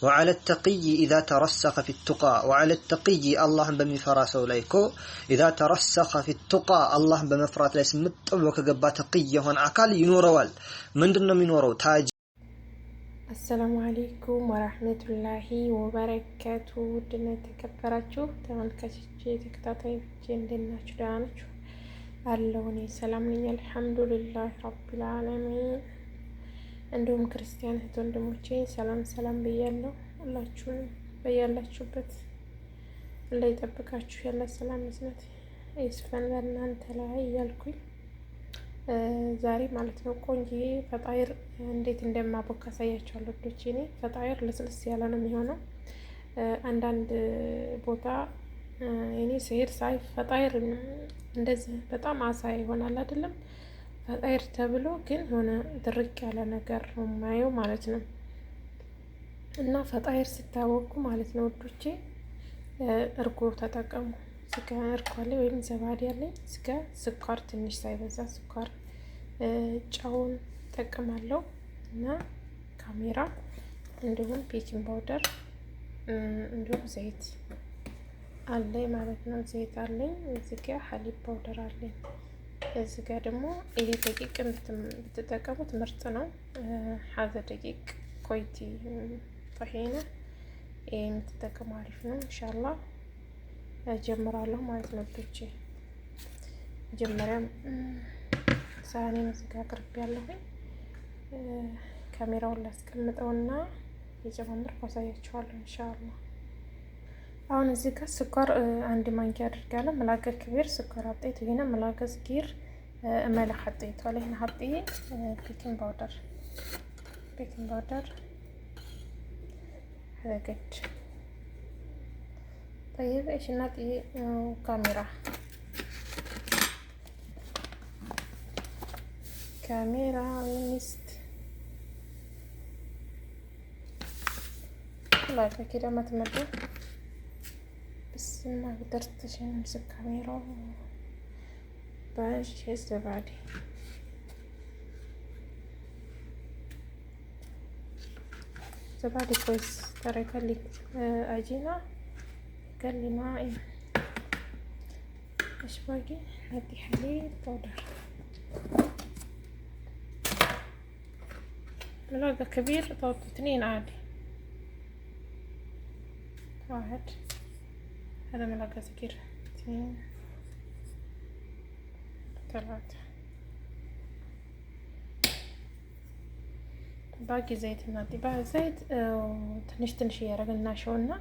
وعلى التقي إذا ترسخ في التقى وعلى التقي አላህን በሚፈራ ሰው ላይ እኮ إذا ترسخ في التقى አላህን በመፍራት ላይ ስምጥ ብሎ ከገባ ተቅይ የሆነ አካል ይኖረዋል። ምንድን ነው የሚኖረው? ታጅ السلام عليكم ورحمة الله وبركاته። ውድና የተከበራችሁ ተመልካቾቼ ተከታታዮቼ እንዴት ናችሁ? ደህና ናችሁ? አለሁ እኔ ሰላም ነኝ፣ الحمد لله رب العالمين። እንዲሁም ክርስቲያን እህት ወንድሞቼ ሰላም ሰላም ብያለሁ። ሁላችሁንም በያላችሁበት አላህ ይጠብቃችሁ፣ ያለ ሰላም እዝነት ይስፈን በእናንተ ላይ እያልኩኝ ዛሬ ማለት ነው ቆንጆ فطاير እንዴት እንደማቦካ አሳያችኋለሁ። ውዶቼ እኔ فطاير ልስልስ ያለ ነው የሚሆነው። አንዳንድ ቦታ እኔ ስሄድ ሳይ فطاير እንደዚህ በጣም አሳ ይሆናል አይደለም፣ فطاير ተብሎ ግን ሆነ ድርቅ ያለ ነገር ነው የማየው ማለት ነው። እና فطاير ስታቦኩ ማለት ነው ውዶቼ እርጎ ተጠቀሙ። ስጋ እርጎ አለ ወይም زبادي አለኝ። ስጋ ስኳር ትንሽ ሳይበዛ ስኳር፣ ጨውን እጠቀማለሁ እና خميرة እንዲሁም baking powder እንዲሁም ዘይት አለኝ ማለት ነው። ዘይት አለኝ። እዚህ ጋ حليب powder አለኝ። እዚህ ጋ ደግሞ ይሄ دقيق ብትጠቀሙት ምርጥ ነው። هذا دقيق كويتي طحينة ይሄ የምትጠቀሙ አሪፍ ነው። إن شاء الله ጀምራለሁ ማለት ነው ውዶቼ። መጀመሪያም ሳህኔን እዚህ ጋ አቅርቤ ያለሁኝ ካሜራውን ላስቀምጠውና እየጨማመርኩ አሳያችኋለሁ إن شاء الله። አሁን እዚህ ጋር ስኳር አንድ ማንኪያ አድርጋለሁ። ملعقة كبير سكر حطيت هنا ملعقة صغير ملح حطيت ولا هنا حطيت baking powder baking powder هذا قد طيب ايش نعطي خميرة خميرة yeast لا كده ما تمروا بس ما قدرت عشان امسك كاميرا باش زبادي زبادي كويس ترى قال لي عجينة قال لي ما ايش باقي هدي حليب powder ملعقة كبير ضغط اثنين عادي واحد هذا ملعقة صغيرة اثنين ثلاثة باقي ዘይት እናጥባ ዘይት ትንሽ ትንሽ እያደረግን እናሸውና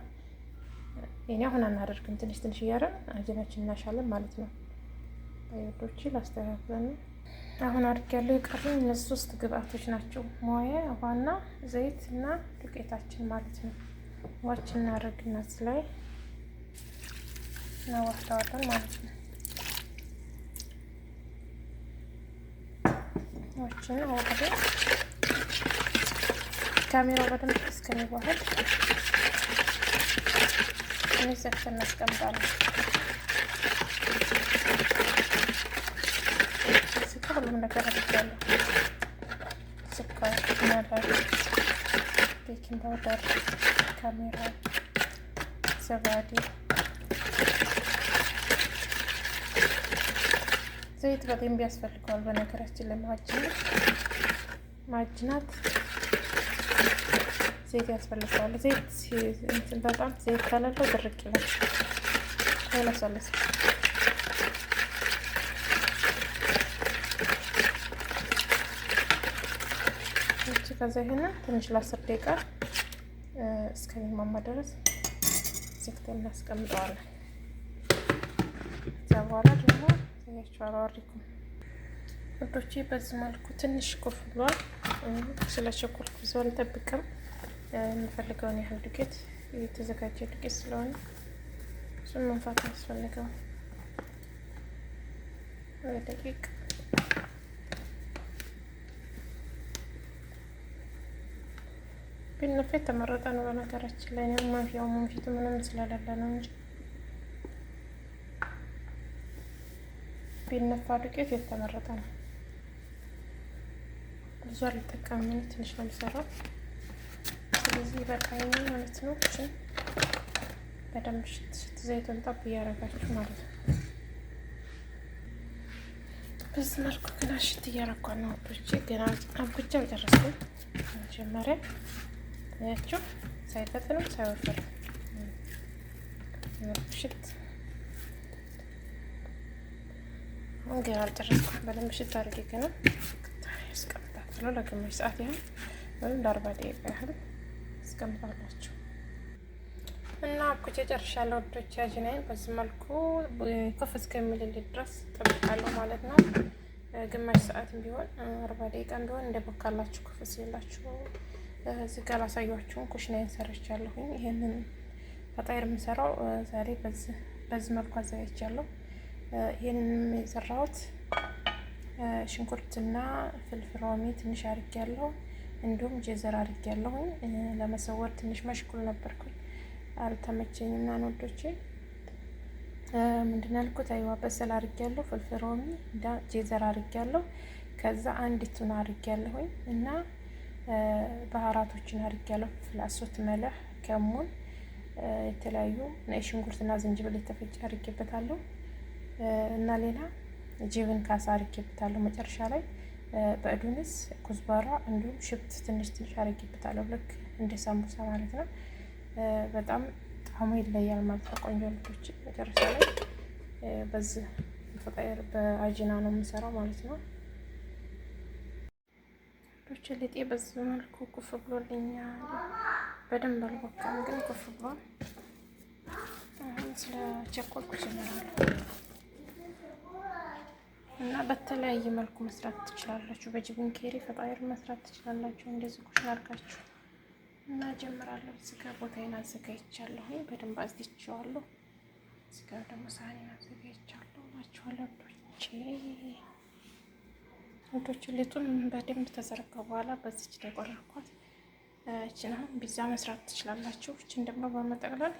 የኔ አሁን አናደርግም። ትንሽ ትንሽ እያደረግን አጀናችን እናሻለን ማለት ነው። ውዶቼ ላስተካክለን አሁን አድርጊያለሁ። የቀሩኝ እነዚህ ሶስት ግብአቶች ናቸው። موية ውሃና ዘይት እና ዱቄታችን ማለት ነው። ውሃችን እናደርግና እዚህ ላይ እናዋህደዋለን ማለት ነው። ውሃችን አዋህደን ካሜራው በደንብ እስከሚዋህድ ትንሽ ዘግተን እናስቀምጣለን። እዚህ ጋር ሁሉም ነገር አድርጊያለሁ። ስኳር፣ ملح፣ baking powder፣ خميرة፣ زبادي፣ ዘይት በደንብ ያስፈልገዋል። በነገራችን ላይ معجنات ዘይት ያስፈልገዋል። ዘይት በጣም ዘይት ከሌለው ድርቅ ይላል፣ አይለሰልስም። እቺ ከዛ ይሄንን ትንሽ ለ10 ደቂቃ እስከሚሟሟ ድረስ ዘግተን እናስቀምጠዋለን። ከዛ በኋላ ደግሞ ታያችኋለሁ። አሪኩም ውዶቼ፣ በዚህ መልኩ ትንሽ ኩፍ ብሏል። ስለቸኮልኩ ብዙ አልጠብቅም። የምፈልገውን ያህል ዱቄት የተዘጋጀ ዱቄት ስለሆነ እሱን መንፋት ያስፈልገው دقيق ቢነፋ የተመረጠ ነው። በነገራችን ላይ መንፊያው መንፊቱ ምንም ስለሌለ ነው እንጂ ቢነፋ ዱቄት የተመረጠ ነው። ብዙ አልጠቀምም፣ ትንሽ ነው የምሰራው። ስለዚህ ይበቃኛል ማለት ነው። እችን በደንብ ሽት ሽት ዘይቱን ጠብ እያደረጋችሁ ማለት ነው። በዚህ መልኩ ገና ሽት እያረኳ ነው ውዶቼ። ገና አብኩቼ አልጨረስኩም። መጀመሪያ ያቸው ሳይፈጥንም ሳይወፍርም ሽት አሁን ገና አልጨረስኩም። በደንብ ሽት አድርጌ ገና አስቀምጣለሁ ለግማሽ ሰዓት ያህል ወይም ለ40 ደቂቃ ያህል አስቀምጣላችሁ እና አብኩቼ ጨርሻለሁ ውዶቼ። አጅናዬን በዚህ መልኩ ከፍ እስከሚልልኝ ድረስ ጠብቃለሁ ማለት ነው። ግማሽ ሰዓትም ቢሆን 40 ደቂቃም ቢሆን እንደቦካላችሁ ከፍ ሲላችሁ እዚህ ጋር ላሳያችሁን ኩሽናዬን ሰርቻለሁኝ። ይሄንን فطاير የምሰራው ዛሬ በዚህ መልኩ አዘጋጅቻለሁ። ይሄንንም የሰራሁት ሽንኩርትና فلفل رومي ትንሽ አድርጌያለሁ። እንዲሁም جزر አድርጌያለሁኝ። ለመሰወር ትንሽ مشغول ነበርኩኝ አልተመቸኝም። እና ውዶቼ ምንድን ያልኩት أيوه بصل አድርጌያለሁ፣ فلفل رومي جزر አድርጌያለሁ። ከዛ አንድ ቱና አድርጌያለሁኝ እና بهارات ኦችን አድርጌያለሁ። فلفل أسود፣ ملح፣ كمون፣ የተለያዩ ነጭ ሽንኩርትና ዝንጅብል የተፈጨ አድርጌበታለሁ እና ሌላ جبن ካሳ አድርጌበታለሁ። መጨረሻ ላይ بقدونس፣ كزبرة እንዲሁም شبت ትንሽ ትንሽ አድርጌበታለሁ። ልክ እንደ ሳምቡሳ ማለት ነው። በጣም ጣዕሙ ይለያል ማለት ነው። ቆንጆ ልጆች መጨረሻ ላይ በዚህ فطاير በ عجينة ነው የምሰራው ማለት ነው። ልጆች ሊጤ በዚህ መልኩ ኩፍ ብሎልኛል። በደንብ አልቦካም ግን ኩፍ ብሏል። አሁን ስለ ቸኮልኩ ጀምራለሁ እና በተለያየ መልኩ መስራት ትችላላችሁ። በ جبن ኬሪ فطاير መስራት ትችላላችሁ። እንደዚህ ኩሽን አድርጋችሁ እና ጀምራለሁ። እዚህ ጋር ቦታዬን አዘጋጅቻለሁ፣ በደንብ አጽድቼዋለሁ። እዚህ ጋር ደግሞ ሳህኔን አዘጋጅቻለሁ እላችኋለሁ ውዶቼ። ውዶቼ ሊጡን በደንብ ተዘረጋ በኋላ በዚች ላይ ቆረርኳት። እችን አሁን ፒዛ መስራት ትችላላችሁ። እችን ደግሞ በመጠቅለል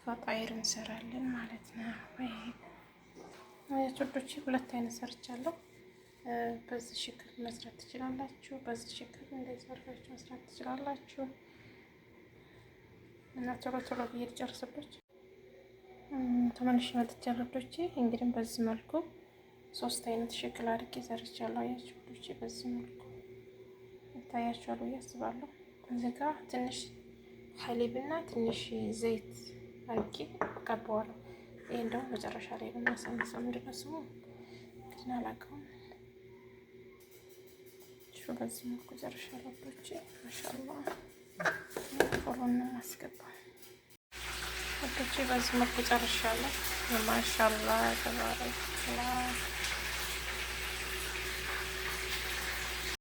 فطاير እንሰራለን ማለት ነው። ውዶቼ ሁለት አይነት ሰርቻለሁ። በዚህ شكل መስራት ትችላላችሁ። በዚህ شكل እንደዚህ አድርጋችሁ መስራት ትችላላችሁ። እና ቶሎ ቶሎ ብዬ ልጨርስበት ተመልሼ መጥቻለሁ ውዶቼ። እንግዲህ በዚህ መልኩ ሶስት አይነት شكل አድርጌ ሰርቻለሁ። አያችሁ ውዶቼ፣ በዚህ መልኩ ይታያችኋል ብዬ አስባለሁ። እዚህ ጋር ትንሽ حليب ና ትንሽ ዘይት አድርጌ ቀባዋለሁ። ይሄን ደግሞ መጨረሻ ላይ ነው የማሳንሰው። ምንድን ነው ስሙ ግን አላውቀውም። በዚህ መልኩ ጨርሻለሁ ውዶቼ። ما شاء الله فرن ማስገባ ውዶቼ፣ በዚህ መልኩ ጨርሻለሁ። ما شاء الله تبارك الله።